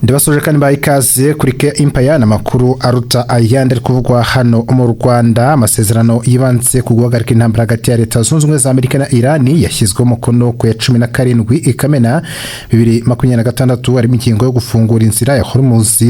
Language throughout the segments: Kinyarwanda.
Ndabasuje kandi mbaha ikaze kuri Ke Empire n'amakuru aruta ayandi ari kuvugwa hano mu Rwanda. Amasezerano yibanze ku guhagarika intambara hagati ya Leta Zunze Ubumwe za Amerika na Irani yashyizweho umukono ku ya 17 Kamena 2026, harimo ingingo yo gufungura inzira ya Hormuz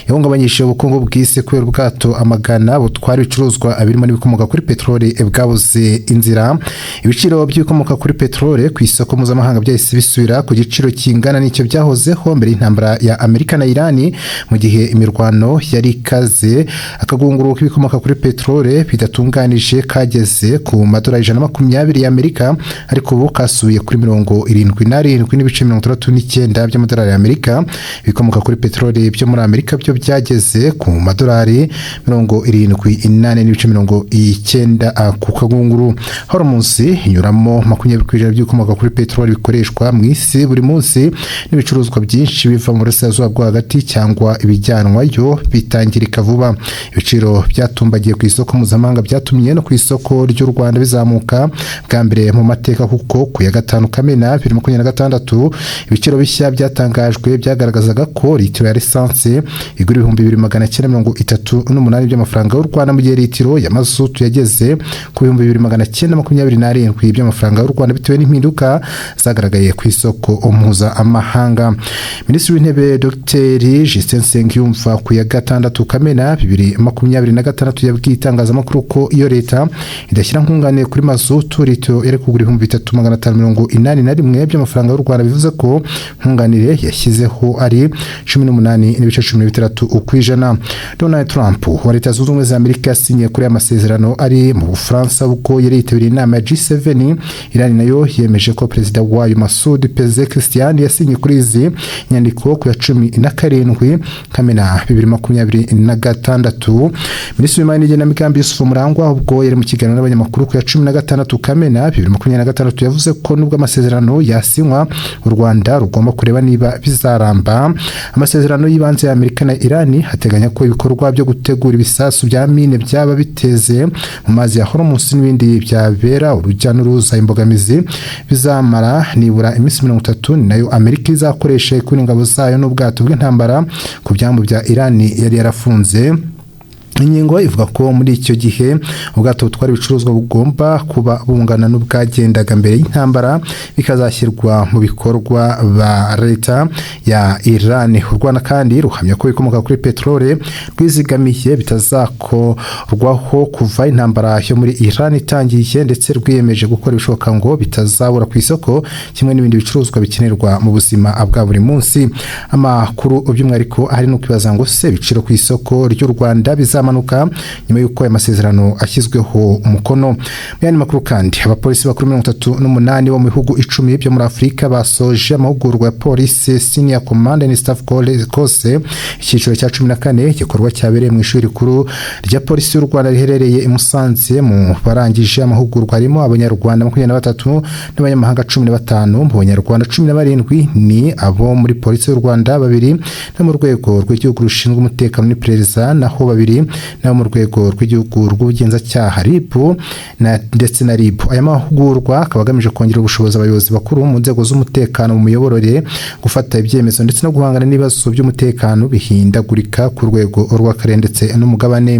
yahungabanyije ubukungu bw'isi kubera ubwato amagana butwara ibicuruzwa birimo n'ibikomoka kuri peteroli bwabuze inzira. Ibiciro by'ibikomoka kuri peteroli ku isoko mpuzamahanga byahise bisubira ku giciro kingana n'icyo byahozeho mbere y'intambara ya Amerika na Irani, mu gihe imirwano yari ikaze. Akagunguru k'ibikomoka kuri peteroli bidatunganije kageze ku madolari 120 y'Amerika, ariko ubu kasubiye kuri 77.69 by'amadolari y'Amerika. Ibikomoka kuri peteroli byo muri Amerika byo byageze ku madolari 74.90 ku kagunguru. Hormuz inyuramo 20% by'ibikomoka kuri peteroli bikoreshwa mu isi buri munsi, n'ibicuruzwa byinshi biva mu Burasirazuba bwo Hagati cyangwa ibijyanwayo bitangirika vuba. Ibiciro byatumbagiye ku isoko mpuzamahanga byatumye no ku isoko ry'u Rwanda bizamuka bwa mbere mu mateka, kuko ku ya 5 Kamena 2026 ibiciro bishya byatangajwe byagaragazaga ko litiro ya lisansi igura 2938 by'amafaranga y'u Rwanda, mu gihe litiro ya mazutu yageze ku 2927 by'amafaranga y'u Rwanda, bitewe n'impinduka zagaragaye ku isoko mpuzamahanga. Minisitiri w'Intebe Dr Justin Nsengiyumva ku ya 6 Kamena 2026 yabwiye itangazamakuru ko iyo leta idashyira nkunganire kuri mazutu, litiro yari kugura 3581 by'amafaranga y'u Rwanda. Bivuze ko nkunganire yashyizeho ari 18.16%. Donald Trump wa Leta Zunze Ubumwe za Amerika yasinye kuri aya masezerano ari mu Bufaransa, ubwo yari yitabiriye inama ya G7. Irani nayo yemeje ko perezida wayo Masoud Pezeshkian yasinye kuri izi nyandiko ku ya 17 Kamena 2026. Minisitiri w'Imari n'Igenamigambi Yusuf Murangwa, ubwo yari mu kiganiro n'abanyamakuru ku ya 16 Kamena 2026, yavuze ko nubwo amasezerano yasinywa, u Rwanda rugomba kureba niba bizaramba. Amasezerano y'ibanze ya Amerika na Irani ateganya ko ibikorwa byo gutegura ibisasu bya mine byaba biteze mu mazi ya Hormuz n'ibindi byabera urujya n'uruza imbogamizi bizamara nibura iminsi 30. Ni nayo Amerika izakoresha ikura ingabo zayo n'ubwato bw'intambara ku byambu bya Irani yari yarafunze. Ingingo ivuga ko muri icyo gihe ubwato butwara ibicuruzwa bugomba kuba bungana n'ubwagendaga mbere y'intambara, bikazashyirwa mu bikorwa ba leta ya Iran. U Rwanda kandi ruhamya ko ibikomoka kuri peteroli rwizigamiye bitazakorwaho kuva intambara yo muri Iran itangiye, ndetse rwiyemeje gukora ibishoboka ngo bitazabura ku isoko kimwe n'ibindi bicuruzwa bikenerwa mu buzima bwa buri munsi. Amakuru by'umwihariko hari no kwibaza ngo se ibiciro ku isoko ry'u Rwanda bizamanuka nyuma y'uko aya masezerano ashyizweho umukono? Mu yandi makuru kandi, abapolisi bakuru 38 bo mu bihugu 10 byo muri Afurika basoje amahugurwa ya polisi Senior Command and Staff Course icyiciro cya 14, igikorwa cyabereye mu ishuri rikuru rya polisi y'u Rwanda riherereye i Musanze. Mu barangije amahugurwa harimo Abanyarwanda 23 n'abanyamahanga 15. Mu Banyarwanda, 17 ni abo muri polisi y'u Rwanda, babiri no mu rwego rw'igihugu rushinzwe umutekano n'iperereza, naho babiri nabo mu rwego rw'igihugu rw'ubugenzacyaha RIB ndetse na RIB. Aya mahugurwa akaba agamije kongera ubushobozi abayobozi bakuru mu nzego z'umutekano mu miyoborere, gufata ibyemezo ndetse no guhangana n'ibibazo by'umutekano bihindagurika ku rwego rw'akarere ndetse n'umugabane.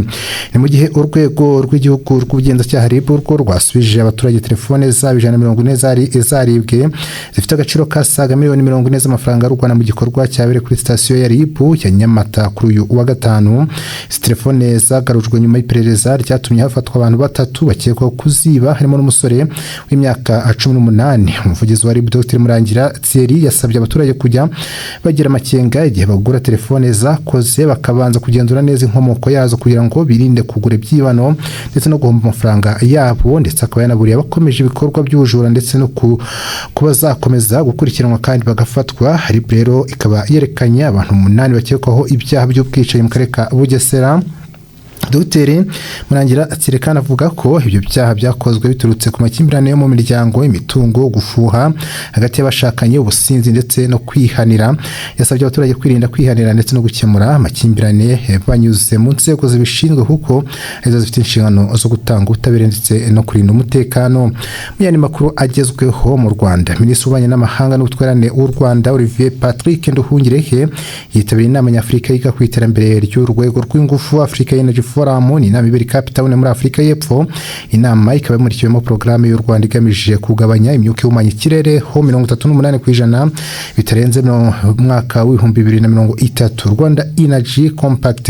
Ni mu gihe urwego rw'igihugu rw'ubugenzacyaha RIB rwo rwasubije abaturage telefone zabo 140 zari zaribwe, zifite agaciro kasaga miliyoni 40 z'amafaranga y'u Rwanda, mu gikorwa cyabereye kuri sitasiyo ya RIB ya Nyamata kuri uyu wa gatanu. Izi telefone zagarujwe nyuma y'iperereza ryatumye hafatwa abantu batatu bakekwaho kuziba, harimo n'umusore w'imyaka 18. Umuvugizi wa RIB Dr Murangira Thierry yasabye abaturage kujya bagira amakenga igihe bagura telefone zakoze, bakabanza kugenzura neza inkomoko yazo kugira ngo birinde kugura ibyibano ndetse no guhomba amafaranga yabo, ndetse akaba yanaburiye abakomeje ibikorwa by'ubujura ndetse no kuba zakomeza gukurikiranwa kandi bagafatwa. RIB rero ikaba yerekanye abantu umunani bakekwaho ibyaha by'ubwicanyi mu karere ka Bugesera. Dr Murangira Tsirekana avuga ko ibyo byaha byakozwe biturutse ku makimbirane yo mu miryango, imitungo, gufuha hagati y'abashakanye, ubusinzi ndetse no kwihanira. Yasabye abaturage kwirinda kwihanira ndetse no gukemura amakimbirane banyuze mu nzego zibishinzwe, kuko arizo zifite inshingano zo gutanga ubutabera ndetse no kurinda umutekano. Mu yandi makuru agezweho mu Rwanda, Minisitiri w'Ububanyi n'Amahanga n'Ubutwererane w'u Rwanda, Olivier Patrick Nduhungirehe, yitabiriye inama nyafurika yiga ku iterambere ry'urwego rw'ingufu, Africa Energy Forum. Ni inama ibera i Cape Town muri Afurika y'Epfo. Inama ikaba yamurikiwemo porogaramu y'u Rwanda igamije kugabanya imyuka ihumanya ikirere ho 38% bitarenze mu mwaka w'2030, Rwanda Energy Compact.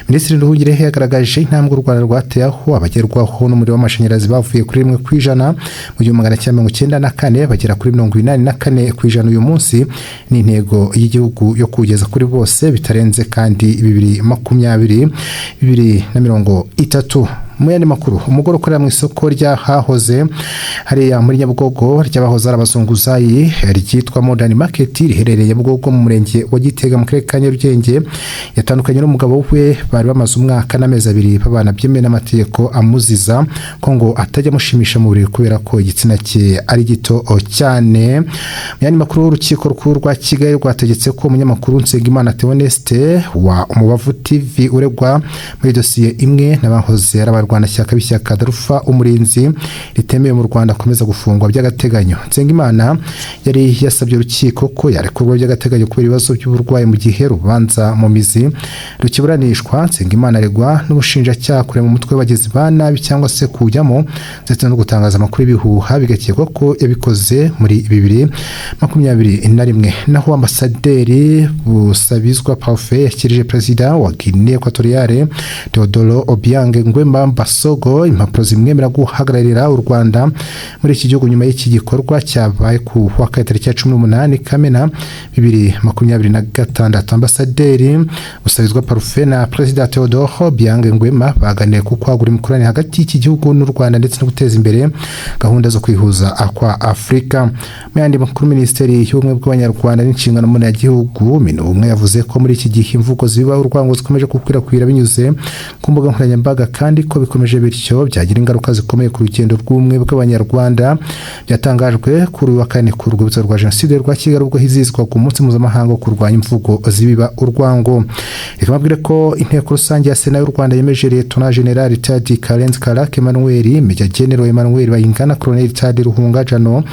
Minisitiri Nduhungirehe yagaragaje intambwe u Rwanda rwateye, aho abagerwaho n'umuriro w'amashanyarazi bavuye kuri 1% mu 1994 bagera kuri 84% uyu munsi. Ni intego y'igihugu yo kugeza kuri bose bitarenze kandi 2020, 2030. Mu yandi makuru, umugore ukorera mu isoko rya hahoze hariya muri Nyabugogo ry'abahoze ari abazunguzayi ryitwa Modern Market, riherereye Nyabugogo mu murenge wa Gitega mu karere ka Nyarugenge, yatandukanye n'umugabo we bari bamaze umwaka n'amezi 2 babana byemewe n'amategeko, amuziza ko ngo atajya amushimisha mu buriri kubera ko igitsina cye ari gito cyane. Mu yandi makuru, urukiko rukuru rwa Kigali rwategetse ko umunyamakuru Nsengimana Theoneste wa Umubavu TV, uregwa muri dosiye imwe n'abahoze ari abarwanashyaka b'ishyaka Darufa Umurinzi ritemewe mu Rwanda, akomeza gufungwa by'agateganyo. Nsengimana yari yasabye urukiko ko yarekurwa by'agateganyo kubera ibibazo by'uburwayi mu gihe rubanza mu mizi rukiburanishwa. Nsengimana aregwa n'ubushinjacyaha kurema umutwe w'abagizi ba nabi cyangwa se kuwujyamo ndetse no gutangaza amakuru y'ibihuha, bigakekwa ko yabikoze muri 2021. Naho ambasaderi Busabizwa Parfait yashyikirije Perezida wa Guinée Equatoriale, Teodoro Obiang Nguema Mbasogo, impapuro zimwemerera guhagararira u Rwanda muri iki gihugu, nyuma y'iki gikorwa cyabaye ku wa kane tariki ya 18 Kamena 2026. Ambasaderi Busabizwa Parfait na Perezida Teodoro Obiang Nguema baganiriye ku kwagura imikoranire hagati y'iki gihugu n'u Rwanda ndetse no guteza imbere gahunda zo kwihuza kwa Afurika. Mu yandi makuru, Minisiteri y'Ubumwe bw'Abanyarwanda n'Inshingano Mboneragihugu, Minubumwe, yavuze ko muri iki gihe imvugo ziba urwango zikomeje gukwirakwira binyuze ku mbuga nkoranyambaga, kandi ko bikomeje bityo byagira ingaruka zikomeye ku rugendo rw'ubumwe bw'Abanyarwanda. Byatangajwe kuri uyu wa kane ku rwibutso rwa Jenoside rwa Kigali, ubwo hizihizwaga umunsi mpuzamahanga wo kurwanya imvugo zibiba urwango. Reka mbabwire ko inteko rusange ya Sena y'u Rwanda yemeje Liyetona General Tadi Karenzi Karake Emmanuel, Major General Emmanuel Bayingana, Colonel Tadi Ruhunga Jano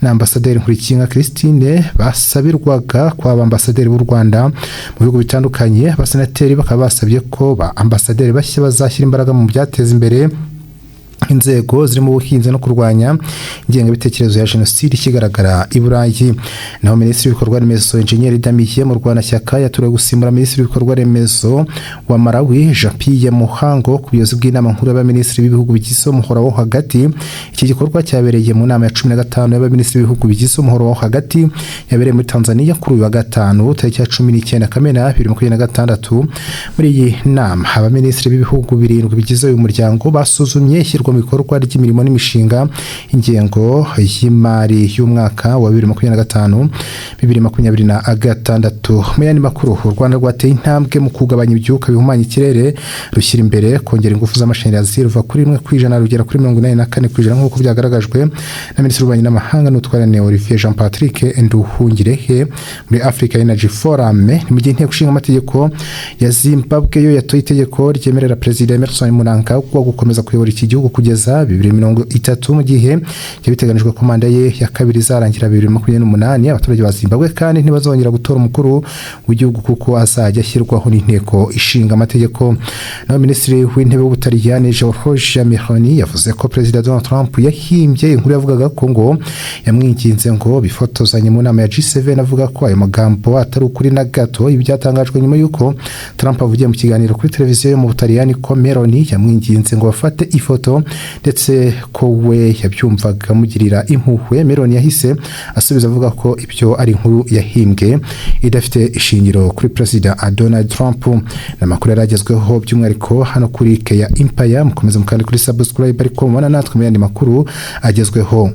na Ambasaderi Nkulikinka Christine basabirwaga kwa ambasaderi b'u Rwanda mu bihugu bitandukanye. Abasenateri bakaba basabye ko ba ambasaderi bashya bazashyira imbaraga mu byateza imbere inzego zirimo ubuhinzi no kurwanya ingengabitekerezo ya jenoside ikigaragara i Burayi. Naho Minisitiri w'Ibikorwa Remezo, Engineer Damien Murwanashyaka, yatorewe gusimbura Minisitiri w'Ibikorwa Remezo wa Malawi, Jean Pierre Muhango, ku buyobozi bw'Inama Nkuru y'Abaminisitiri b'Ibihugu bigize Umuhora wo Hagati. Iki gikorwa cyabereye mu nama ya 15 y'Abaminisitiri b'Ibihugu bigize Umuhora wo Hagati yabereye muri Tanzania kuri uyu wa gatanu tariki ya 19 Kamena 2026. Muri iyi nama, abaminisitiri b'ibihugu birindwi bigize uyu muryango basuzumye ishyirwa mu bikorwa ry'imirimo n'imishinga, ingengo y'imari y'umwaka wa 2025, 2026. Mu yandi makuru, u Rwanda rwateye intambwe mu kugabanya ibyuka bihumanya ikirere, rushyira imbere kongera ingufu z'amashanyarazi, ruva kuri 1% rugera kuri 84%, nk'uko byagaragajwe na Minisitiri w'Ububanyi n'Amahanga n'Ubutwererane, Olivier Jean Patrick Nduhungirehe, muri Africa Energy Forum. Ni mu gihe inteko ishinga amategeko ya Zimbabwe yo yatoye itegeko ryemerera Perezida Emmerson Mnangagwa gukomeza kuyobora iki gihugu kugeza 2030, mu gihe byari biteganijwe ko manda ye ya kabiri izarangira 2028. Abaturage ba Zimbabwe kandi ntibazongera gutora umukuru w'igihugu, kuko azajya ashyirwaho n'inteko ishinga amategeko. Naho Minisitiri w'Intebe w'Ubutaliyani, Giorgia Meloni, yavuze ko Perezida Donald Trump yahimbye inkuru yavugaga ko ngo yamwinginze ngo bifotozanye mu nama ya G7, avuga ko ayo magambo atari ukuri na gato. Ibi byatangajwe nyuma y'uko Trump avugiye mu kiganiro kuri televiziyo yo mu Butaliyani ko Meloni yamwinginze ngo bafate ifoto, ndetse ko we yabyumvaga amugirira impuhwe. Meloni yahise asubiza avuga ko ibyo ari inkuru yahimbwe idafite ishingiro kuri Perezida Donald Trump. N'amakuru yari agezweho by'umwihariko hano kuri Keya Empire. Mukomeze mukandi kuri subscribe, ariko mubona natwe mu yandi makuru agezweho.